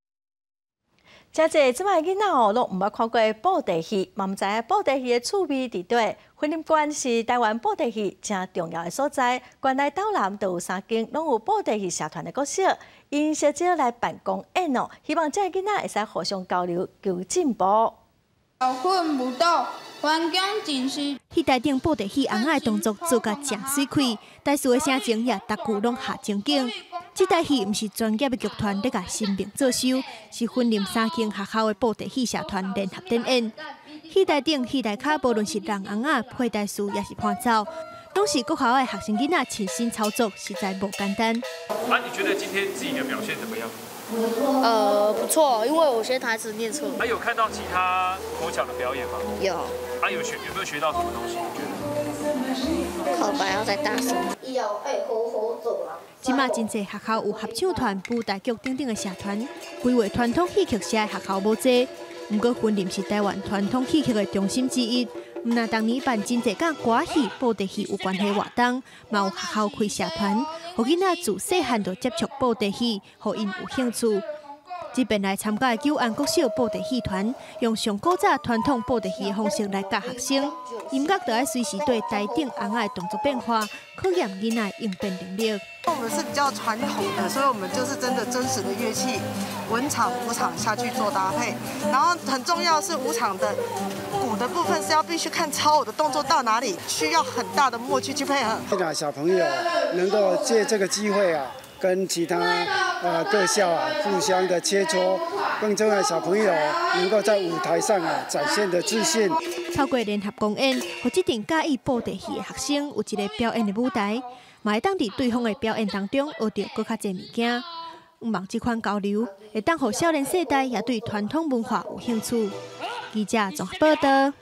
誠濟這擺囡仔哦，攏毋捌看過布袋戲，嘛毋知影布袋戲的趣味佇佗。雲林縣是台灣布袋戲誠重要的所在，縣內斗南都有三間攏有布袋戲社團的國小，𪜶相招來辦公演哦，希望這个囡仔會使互相交流，求進步。粉舞蹈，環境真是。戲台頂布袋戲尪仔的動作做甲誠媠氣，台詞的聲情也逐句攏下正經。這台戲毋是專業的劇團咧共神明做壽，是雲林三間學校的布袋戲社團聯合展演。戲台頂、戲台跤，無論是弄尪仔、配台詞，抑是伴奏，攏是國校的學生囡仔親身操作，實在無簡單。啊，你覺得今天自己的表現怎麼樣？不錯，因為有些台詞念錯。還有看到其他國小的表演嗎？有。啊，有沒有學到什麼東西？你覺得？口白要再大聲。要愛好好做人。這馬真濟學校有合唱團、舞台劇等等的社團，規劃傳統戲曲社的學校無濟。毋過雲林是台灣傳統戲曲的中心之一，毋但逐年辦真濟佮歌仔戲、布袋戲有關係活動，嘛有學校開社團，予囡仔自細漢就接觸布袋戲，予𪜶有興趣。這遍來參加的九安國小布袋戲團，用上古早傳統布袋戲的方式來教學生。音樂就愛隨時對台頂尪仔的動作變化，考驗囡仔應變能力。我們是比較傳統的，所以我們就是真的真實的樂器，文場武場下去做搭配。然後很重要是武場的鼓的部分是要必須看操偶的動作到哪裡，需要很大的默契去配合。讓小朋友能夠借這個機會啊，跟其他各校啊互相的切磋，更重要小朋友能夠在舞台上啊展現的自信。透過聯合公演，予這陣佮意布袋戲的學生有一個表演的舞台，嘛會當佇對方的表演當中學著閣較濟物件。向望這款交流會當予少年世代也對傳統文化有興趣。記者綜合報道。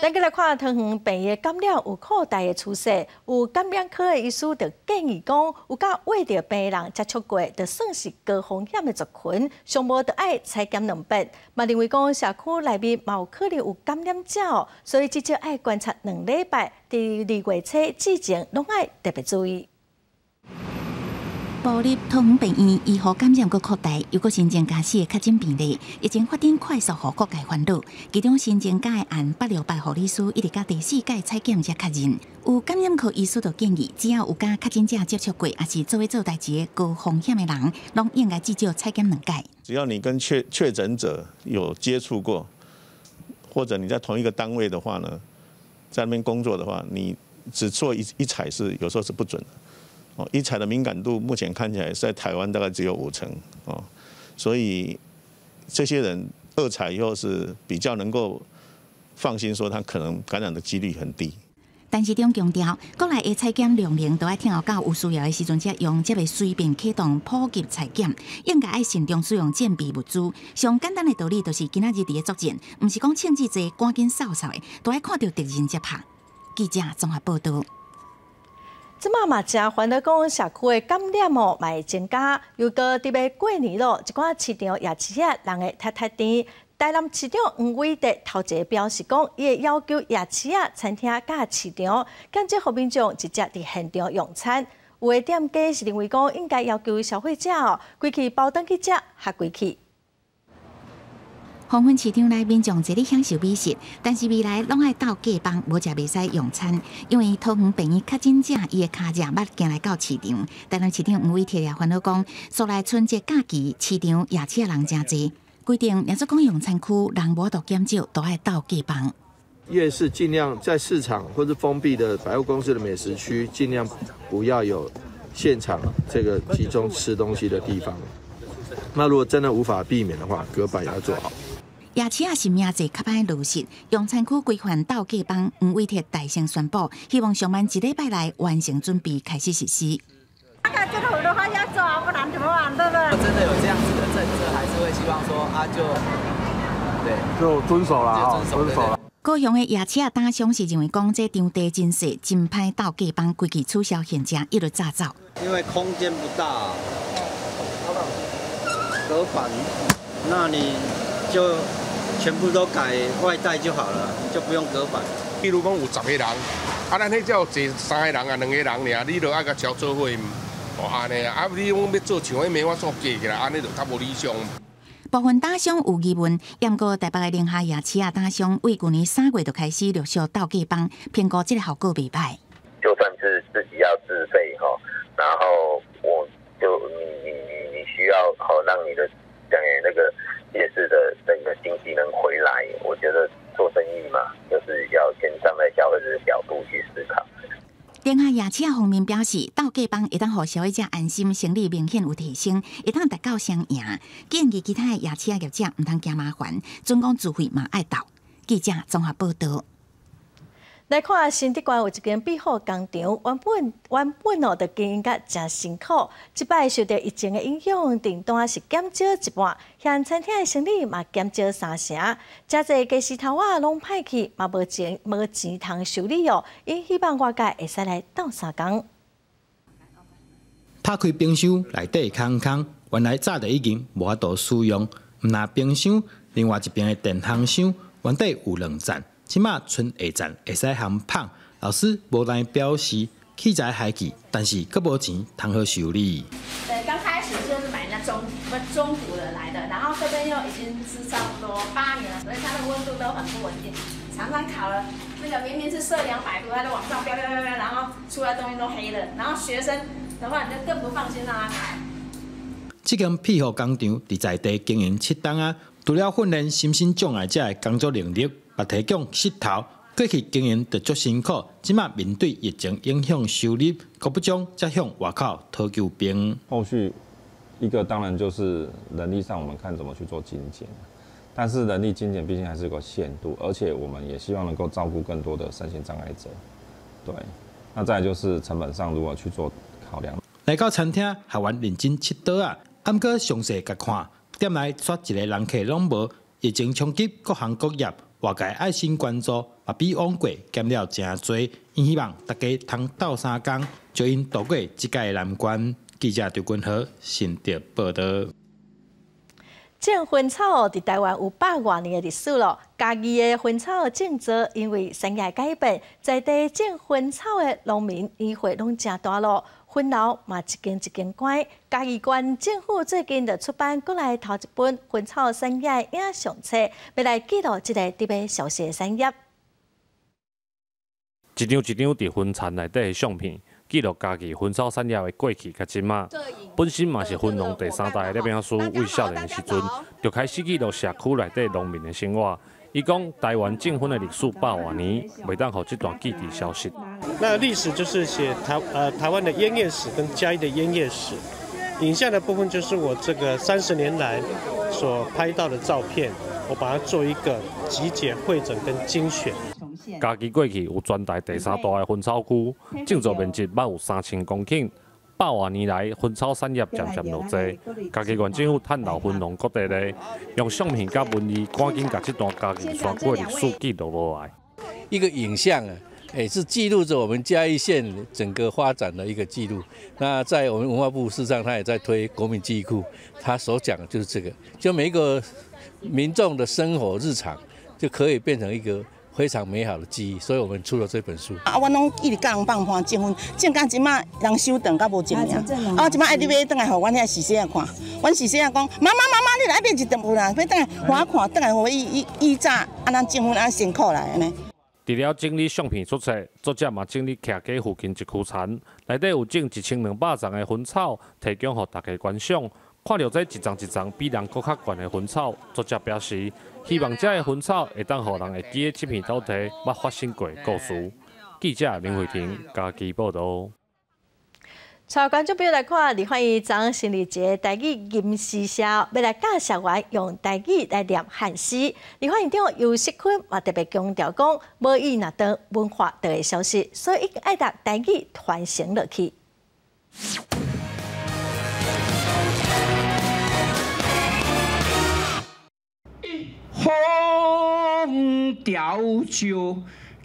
咱閣來看桃園病院感染有擴大的趨勢，有感染科的醫師就建議講，有佮穢著病人接觸過，就算是高風險的族群，上無就愛採檢兩遍。嘛認為講社區內面嘛有可能有感染者，所以至少愛觀察2禮拜，佇2月初之前，攏愛特別注意。部立桃園病院醫護感染閣擴大，又閣新增加四个確診病例，疫情發展快速，予各界煩惱。其中新增加的案北六百護理師一直到第四屆採檢才確認。有感染科醫師就建議，只要有佮確診者接觸過，抑是做伙做代誌的高風險的人，攏應該至少採檢兩擺。只要你跟確診者有接觸過，或者你在同一個單位的話呢，在那邊工作的話，你只做一採是有時候是不準的。哦，一採的敏感度目前看起來在台灣大概只有5成哦，所以這些人二採以後是比較能夠放心說他可能感染的幾率很低。陳時中強調，國內的採檢量能都愛聽候到有需要的時陣才用，才袂隨便啟動普及採檢，應該愛慎重使用戰備物資。上簡單的道理就是今仔日佇咧作戰，毋是講銃子濟，趕緊掃掃的，都愛看著敵人才拍。記者綜合報道。這馬嘛誠煩惱講社區的感染哦，嘛會增加。又閣特別過年咯，一寡市場夜市仔人會塞塞甜。台南市長黃偉哲頭一个表示講，伊會要求夜市仔餐廳佮市場減少予民眾直接佇現場用餐。有的店家是認為講，應該要求消費者哦，規氣包轉去食較規氣。黃昏市場內民眾坐咧享受美食，但是未來攏愛鬥隔枋，無食袂使用餐，因為桃園病院確診者伊的跤跡捌行來到市場。台南市長黃偉哲也煩惱講，煞來春節假期，市場夜市人誠濟，規定若做講用餐區人無法度減少，都愛鬥隔枋。夜市盡量在市場或是封閉的百貨公司的美食區，盡量不要有現場這個集中吃東西的地方。那如果真的無法避免的話，隔板也要做好。夜市仔實名制較歹落實，用餐區規範鬥隔枋，黃偉哲大聲宣布，希望上慢一禮拜內完成準備，開始實施。的話要做啊，不然怎麼辦？對不對？真的有這樣子的政策，還是會希望說啊，就對，就遵守啦，遵守啦。高雄的夜市仔攤商是認為講，這場地真細，真歹鬥隔枋，規氣取消現場一律炸走。因為空間不大，隔板，那你就全部都改外帶就好了，就不用隔板。比如講有10個人，啊，咱彼只有坐3個人啊，2個人爾，你就愛共撨做伙，哦，按呢啊，你講欲做像彼暝仔做隔起來，按呢就較無理想。部分攤商有疑問，毋過台北的寧夏夜市仔攤商，為舊年3月就開始陸續鬥隔枋，評估這個效果袂歹。就算是自己要自費哈，然後我就你需要好讓你的那個夜市的那個經濟能回來，我覺得做生意嘛，就是要先站在消費者的角度去思考。寧夏夜市仔方面表示，鬥隔枋會當予消費者安心，生意明顯有提升，會當達到雙贏。建議其他的夜市仔業者毋通驚麻煩，準講自費嘛愛鬥。記者綜合報道。來看新竹縣有一間壁虎工廠，原本哦，就經營甲誠辛苦，這擺受著疫情的影響，訂單是減少一半，現餐廳的生意嘛減少3成，誠濟家私頭仔攏歹去，嘛無錢通修理哦。𪜶希望外界會使來鬥相共。拍開冰箱內底空空，原來早就已經無法度使用。毋但冰箱，另外一邊的電烘箱原底有兩層。這馬賰下層會使烘麭，老師無奈表示器材害去，但是閣無錢通好修理。對，剛開始就是買那中中古的來的，然後這邊又已經是差不多8年了，所以它的溫度都很不穩定，常常烤了那個明明是設200度，它就往上飆飆飆飆，然後出來東西都黑了，然後學生的話你就更不放心讓他烤。這間庇護工廠佇在地經營7冬啊，除了訓練身心障礙者的工作能力，嘛提供穡頭。過去經營就足辛苦，這馬面對疫情影響收入，閣不將才向外口討救兵。後續一個當然就是人力上，我們看怎麼去做精簡，但是人力精簡畢竟還是有個限度，而且我們也希望能夠照顧更多的身心障礙者。對，那再來就是成本上如何去做考量。來到餐廳，學員認真切刀仔，毋過詳細共看，店內煞一个人客攏無。疫情衝擊各行各業，外界愛心捐助嘛比往過減了誠濟，𪜶希望大家通鬥相共，助𪜶渡過這屆難關。記者張君和新竹報導。種薰草佇台灣有百外年的歷史咯。嘉義的薰草種植因為產業改變，在地種薰草的農民年歲攏誠大咯，薰樓嘛一間一間關。嘉義縣政府最近就出版國內頭一本薰草產業影像冊，欲來記錄這個佇欲消失的產業。一張一張佇薰田內底的相片，記錄嘉義薰草產業的過去佮這馬。本身嘛是薰農第三代的攝影師，對少年的時陣就開始記錄社區內底農民的生活。伊講，台灣種薰的歷史百外年，袂當予這段記憶消失。那歷史就是寫台灣的菸葉史跟嘉義的菸葉史，影像的部分就是我這個30年來所拍到的照片，我把它做一個集結、彙整跟精選。嘉義過去有全台第三大的薰草區，種植面積捌有3000公頃。百外年來，薰草產業漸漸落濟。嘉義縣政府趁留薰農各地咧，用相片佮文字，趕緊共這段嘉義山區的歷史記錄落來。一個影像啊，是記錄着我們嘉義縣整個發展的一個記錄。那在我們文化部事實上，他也在推國民記憶庫，他所講的就是這個，就每一個民眾的生活日常，就可以變成一個非常美好的記憶，所以我們出了這本書。啊，我攏一直教人放番種薰，種到這馬人收轉甲無種爾。啊，這馬愛你買轉來予阮遐細細仔看，阮細細仔講，媽媽媽媽，你來買一頓有啦，欲轉來予我看，轉來予伊伊以早按怎種薰按怎辛苦來按呢。除了整理相片出冊，作者嘛整理徛家附近一區田，內底有種1200叢的薰草，提供予大家觀賞。看著這一叢一叢比人閣較懸的薰草，作者表示，希望這个薰草會當予人會記得這片土地捌發生過的故事。記者林慧婷嘉義報導。帶觀眾朋友來看，立法院昨成立一个台語吟詩社，欲來教社員用台語來念漢詩。立法院長游錫堃嘛特別強調講，母語若斷，文化就會消失，所以愛共台語傳承落去。風調石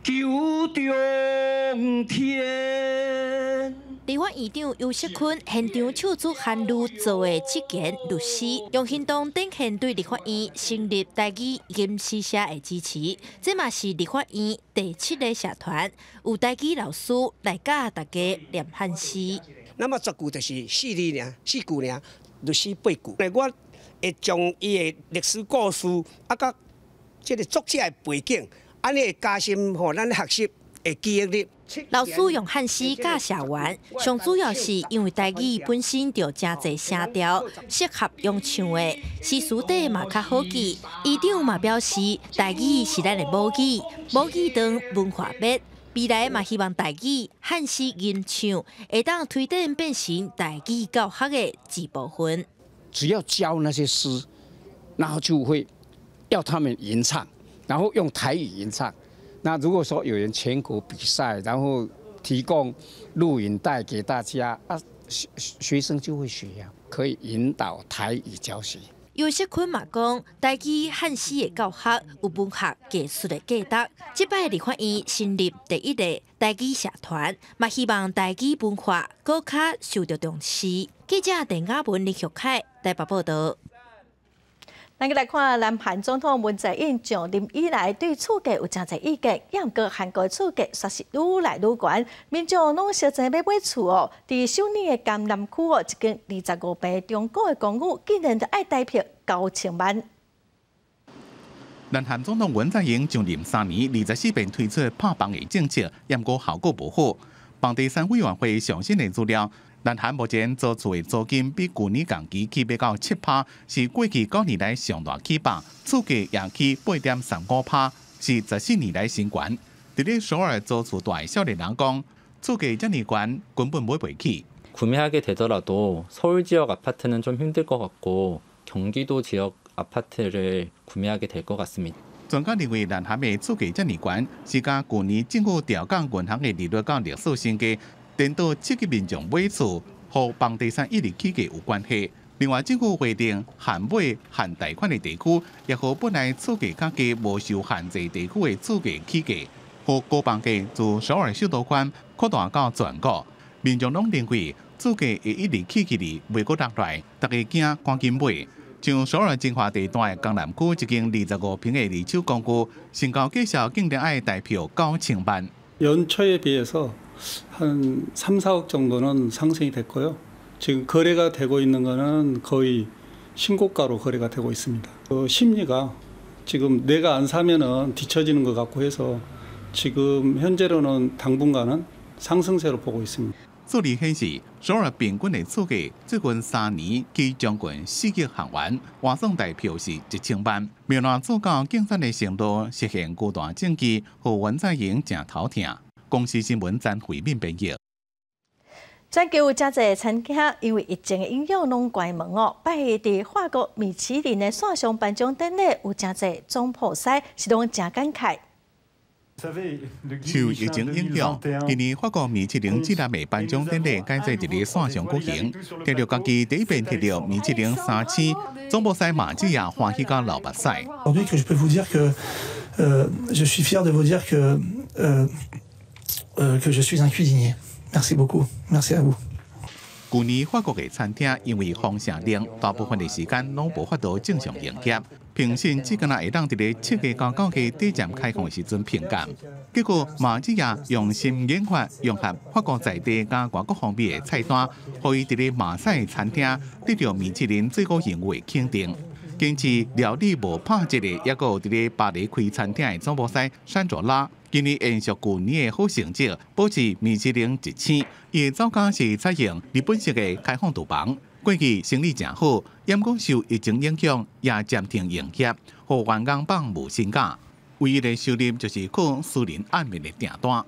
求中天。立法院長游錫堃現場唱出韓愈做的七言律詩，用行動展現對立法院成立台語吟詩社的支持。這嘛是立法院第七个社團，有台語老師來教大家念漢詩。那麼這句就是四字爾，四句爾，律詩八句。我會將伊的歷史故事，啊，佮這个作者的背景，按呢會加深予咱學習的記憶力。老師用漢詩教社員，上主要是因為台語本身就誠濟聲調，適合用唱的，詩詞底嘛較好記。院長嘛表示，台語是咱的母語，母語斷文化滅。未來嘛希望台語漢詩吟唱會當推展變成台語教學的一部分。只要教那些詩，然後就會要他們吟唱，然後用台語吟唱。那如果說有人全國比賽，然後提供錄影帶給大家，啊，學生就會學呀，可以引導台語教學。游錫堃嘛講，台語漢詩的教學有文學藝術的價值。這擺立法院成立第一个台語社團，嘛希望台語文化閣較受著重視。記者鄧雅文、林玉凱台北報導。咱來看南韓總統文在寅上任以來，對厝價有誠濟意見，毋過韓國厝價煞是愈來愈懸，民眾攏相爭欲買厝哦。佇首爾的江南區哦，一間25坪中古的公寓，竟然著愛台幣9000萬。南韓總統文在寅上任3年，24遍推出拍房的政策，毋過效果無好。房地產委員會上新的資料，南韓目前租厝的租金比舊年同期起碼到7%，是過去9年來上大起幅，厝價也起8.35%，是14年來新懸。佇咧首爾租厝大的少年人講，厝價遮爾懸，根本買袂起。 구매하게 되더라도 서울 지역 아파트는 좀 힘들 것 같고 경기도 지역 아파트를 구매하게 될 것 같습니다. 專家認為，南韓的厝價遮爾懸，是佮舊年政府調降銀行的利率到歷史新低，顛倒刺激民眾買厝，予房地產一直起價有關係。另外，政府規定限買限貸款的地區，也予本來厝價較低、無受限制地區的厝價起價，予高房價自首爾首都圈擴大到全國。民眾攏認為厝價會一直起起來，袂閣落來，大家驚趕緊買。像首爾精華地段的江南區一間25坪的二手公寓，成交價數竟然愛台幣9000萬。 연초에 비해서 한 3, 4억 정도는 상승이 됐고요. 지금 거래가 되고 있는 거는 거의 신고가로 거래가 되고 있습니다. 그 심리가 지금 내가 안 사면은 뒤처지는 것 같고 해서 지금 현재로는 당분간은 상승세로 보고 있습니다. 數字顯示，首爾平均的厝價最近3年起將近4億韓元，換算台幣是1000萬。妙爛做到競選的程度，實現巨大政績，予文在寅誠頭痛。公視新聞詹惠敏編譯。全球有誠濟餐廳因為疫情的影響，攏關門哦。拜二佇法國米其林的線上頒獎典禮，有誠濟總鋪師是攏誠感慨。受疫情影響，今年法國米其林指南的頒獎典禮改做佇咧線上舉行。摕著家己第一遍摕著米其林3星，總鋪師馬吉亞歡喜到流目屎。 Aujourd'hui que je peux vous dire que je suis fier de vous dire que je suis un cuisinier. Merci beaucoup, merci à vous. 舊年法國的餐廳因為封城令，大部分的時間攏無法度正常營業。評審只敢若會當佇咧7月到9月短暫開放的時陣評鑑。結果馬吉亞用心研發融合法國在地佮外國風味的菜單，予伊佇咧馬賽餐廳得著米其林最高榮譽肯定。堅持料理無拍折的，抑閣有佇咧巴黎開餐廳的總鋪師山卓拉，今年延續舊年的好成績，保持米其林1星。伊的酒窖是採用日本式的開放廚房，過去生意誠好，毋過受疫情影響，也暫停營業，予員工放無薪假。唯一的收入就是靠私人暗暝的訂單。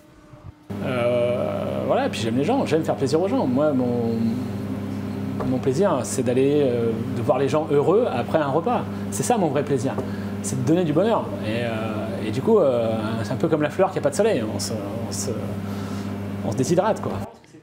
Voilà, et puis j'aime les gens, j'aime faire plaisir aux gens. Moi, mon plaisir, c'est de voir les gens heureux après un repas. C'est ça mon vrai plaisir, c'est de donner du bonheur. Et du coup, c'est un peu comme la fleur qui n'a pas de soleil, on se déshydrate, quoi.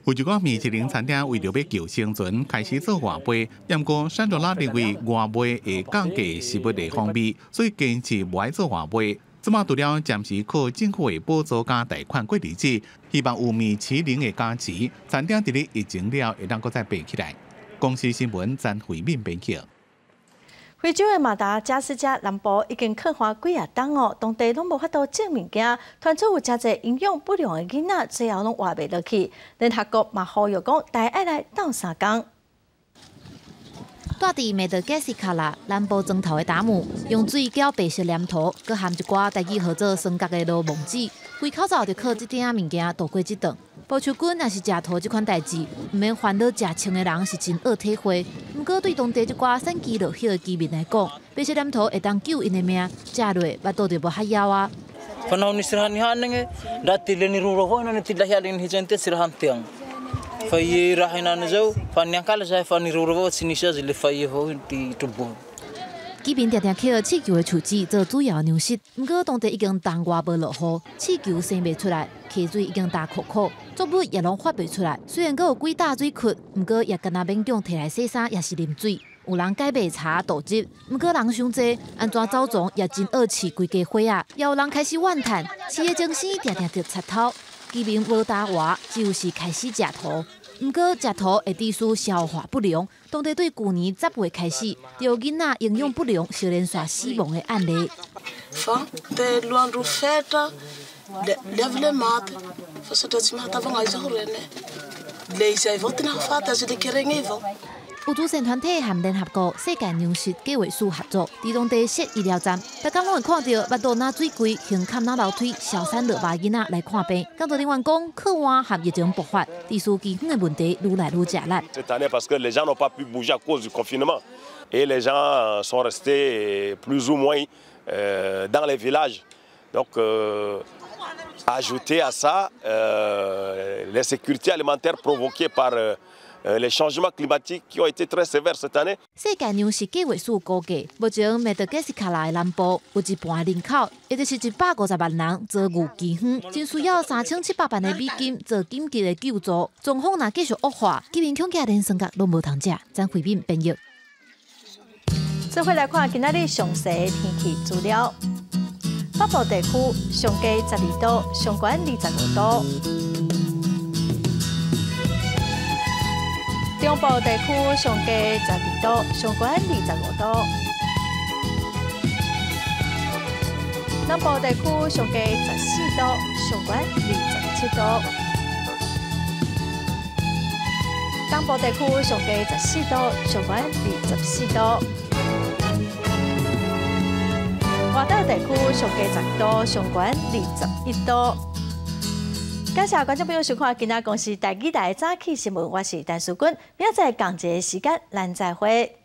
有一個米其林餐廳為著欲求生存，開始做外賣。毋過山卓拉認為外賣會降低食物的風味，所以堅持無愛做外賣。這馬除了暫時靠政府的補助佮貸款過日子，希望有米其林的加持，餐廳佇咧疫情了會當閣再爬起來。公視新聞詹惠敏編輯。非洲的馬達加斯加南部已經囥旱幾仔冬哦，當地攏無法度種物件，傳出有誠濟營養不良的囡仔，最後攏活袂落去。聯合國嘛呼籲講，大家愛來鬥相共。住佇馬達加斯加啦南部磚頭的達姆，用水攪白色黏土，閣含一寡台語號做酸角的羅望子，規口罩就靠這鼎物件度過這頓。無樹根若是食塗這款代誌，毋免煩惱食穿的人是真惡體會。毋過對當地這寡散居落葉的居民來講，白色黏土會當救𪜶的命，食落腹肚就無遐枵啊。 Fa nao nisy raha nihanigny ndra ty le niroro avao na ty lahy aligny hijente tsy raha antiagna fa i raha hinany zao fa niankala zahay fa niroro avao tsy nisy azy le fa i avao ty trobohany. 居民定定捡刺球的樹枝做主要糧食，毋過當地已經冬外無落雨，刺球生袂出來，溪水已經焦涸涸，作物也攏發袂出來。雖然閣有幾擔水窟，毋過也干焦勉強提來洗衫，抑是啉水。有人改賣茶度日，毋過人傷濟，按怎走傱也真惡飼規家伙仔。也有人開始怨嘆，飼的精神定定著賊偷。居民無焦活，只有是開始食塗。毋過食塗會致使消化不良。當地對舊年10月開始，就有囡仔營養不良、相連紲死亡的案例。 Fa telo andro fetra le avy le maty fa satria tsy mahatavagna azy reny le izy avao tena hafaty azy le keregny avao。有慈善團體和聯合國世界糧食計劃署合作，佇當地設醫療站，逐工攏會看著腹肚若水櫃、胸坎若樓梯、消散落肉囡仔來看病。工作人員講，渴餓和疫情爆發，致使飢荒的問題愈來愈食力。 Cette année, parce que les gens n'ont pas pu bouger à cause du confinement et les gens sont restés plus ou moins dans les villages. Donc, ajouter à ça l'insécurité alimentaire provoquée par les changements climatiques qui ont été très sévères cette année. 世界糧食計劃署估計，目前馬達加斯卡拉的南部有一半人口，也就是150萬人遭遇饑荒，真需要3700萬的美金做緊急的救助。狀況若繼續惡化，居民恐驚連酸角攏無通食。曾慧敏編譯。做伙來看今仔日詳細天氣資料。北部地區上低12度，上懸25度。中部地區上低12度，上懸25度。南部地區上低14度，上懸27度。東部地區上低14度，上懸24度。外島地區上低10度，上懸21度。感謝觀眾朋友收看今仔公視台語台早起新聞，我是陳淑君，明仔載仝一个時間，咱再會。